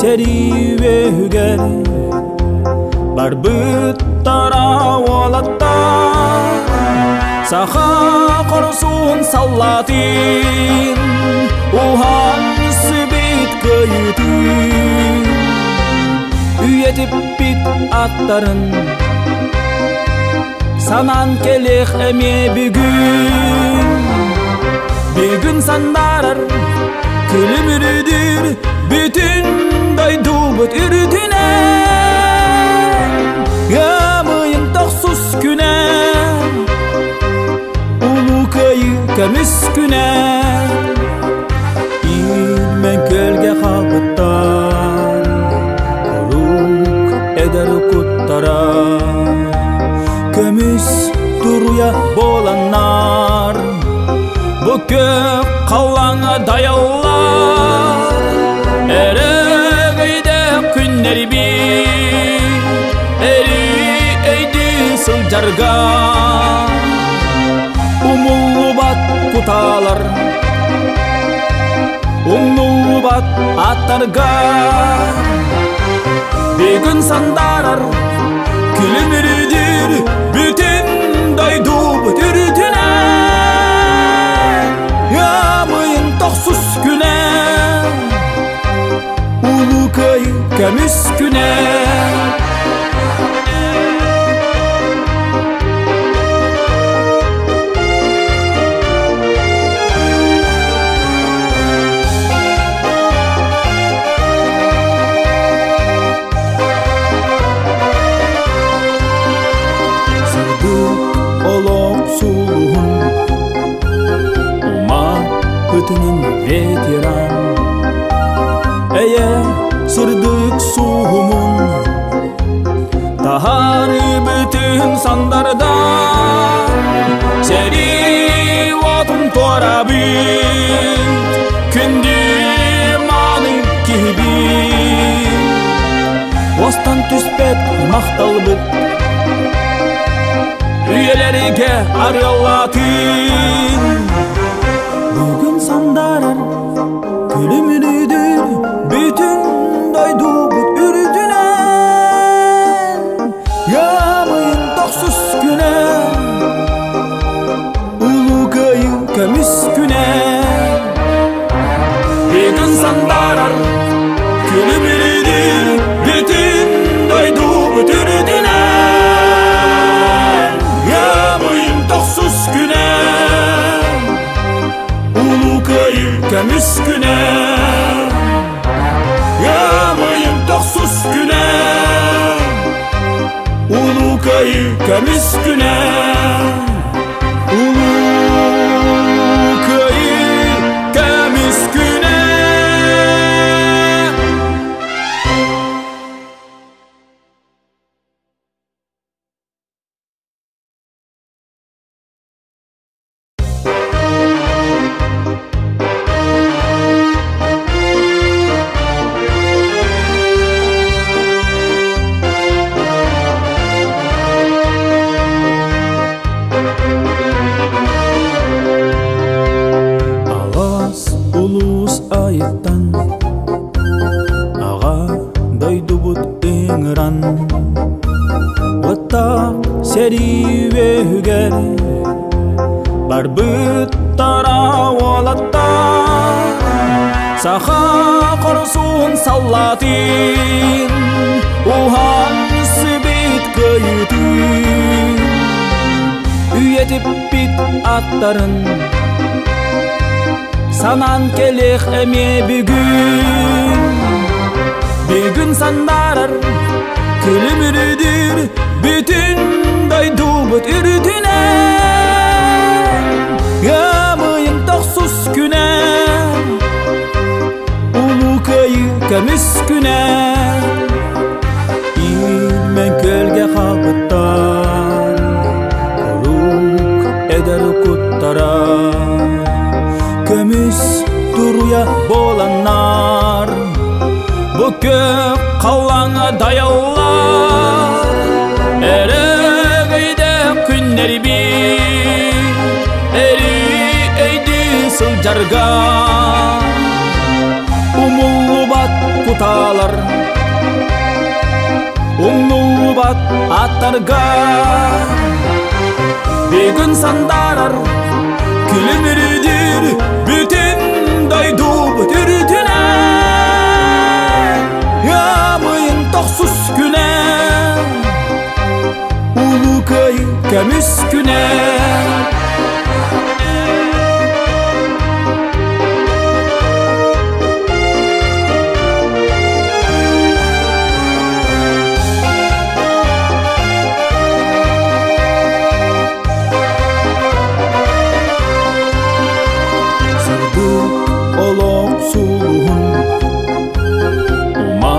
Сэрии үөһүгэр барбыттара уолаттар Саха хорсун саллаатын уһан сыбыт кыайыытын Үйэтиппит аттарын санаан кэлиэх эмиэ бүгүн Бүгүн сандаарар күлүмүрүдүр бүтүн дойдубут үрдүнэн Ыамыйын тохсус күнэ Улуу Кыайыы көмүс күнэ Иирмэн күөлгэ хаалбыттар Куруук эдэр куттара Көмүс туруйа буоланнар Бу күөх халлааҥҥа дайаллар Өрөгөйдөөх күннэрбит Өрүү өйдүү сылдьарга Умуллубат кутаалар Умнуллубат аттарга Бүгүн сандаарар күлүмүрүдүр бүтүн дойдубут үрдүнэн Ыамыйын тохсус күнэ Улуу Кыайыы көмүс күнэ Сырдык олох сулуһун Ума кытынын ветеран Эйэ сырдык суһумун Таһаарыбытын сандардан Сэрии уотун туорабыт Күндү мааны киһибит Уостан түспэт махталбыт Үйэлэргэ арыаллаатын Бүгүн сандарар күлүмүрүдүр бүтүн дойдубут үрдүнэн Ыамыйын тохсус күнэ Улуу Кыайыы көмүс күнэ Бүгүн сандарар күлүмүрүдүр бүтүн дойдубут үрдүнэн Ыамыйын тохсус күнэ Улуу Кыайыы көмүс күнэ Ыамыйын тохсус күнэ Улуу Кыайыы көмүс күнэ Улуу Кыайыы көмүс күнэ Алаас улуус айыттан Аҕа дойдубут ыҥыран Уоттаах сэрии үөһүгэр Барбыттара уолаттар Саха хорсун саллаатын Уһан сыбыт кыайыытын Үйэтиппит аттарын Санаан кэлиэх эмиэ бүгүн Бүгүн сандаарар күлүмүрүдүр бүтүн дойдубут үрдүнэн Ыамыйын тохсус күнэ Улуу Кыайыы көмүс күнэ Иирмэн күөлгэ хаалбыттар Куруук эдэр куттара Көмүс туруйа буоланнар Бу күөх халлааҥҥа дайаллар Өрөгөйдөөх күннэрбит Өрүү өйдүү сылдьарга Умуллубат Умуллубат кутаалар, умнуллубат аттарга Бүгүн сандарар күлүмүрүдүр бүтүн дойдубут үрдүнэн Ыамыйын тохсус күнэ Улуу Кыайыы көмүс күнэ. Сырдык олох сулуһун ума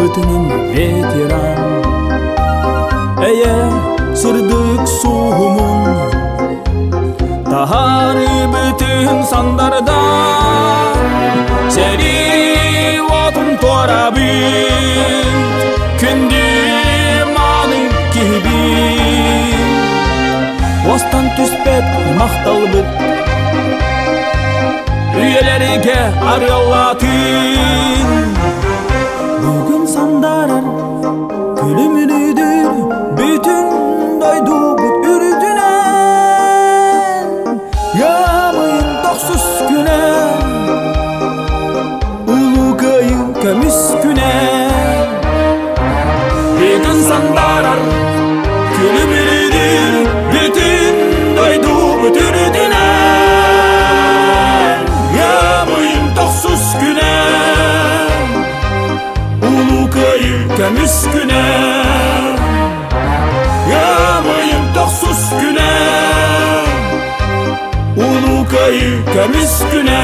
ытынын ветеран Эйэ сырдык суһумун таһаарыбытын сандардан Сэрии уотун туорабыт күндү мааны киһибит Уостан түспэт махталбыт үйэлэргэ арыаллаатын. Бүгүн сандарар күлүмүрүдүр бүтүн дойдубут үрдүнэн Ыамыйын тохсус күнэ Улуу Кыайыы көмүс күнэ. Бүгүн сандарар күлүмүрүдүр бүтүн дойдубут үрдүнэн Ыамыйын тохсус күнэ Улуу Кыайыы көмүс күнэ. Ыамыйын тохсус күнэ Улуу Кыайыы көмүс күнэ.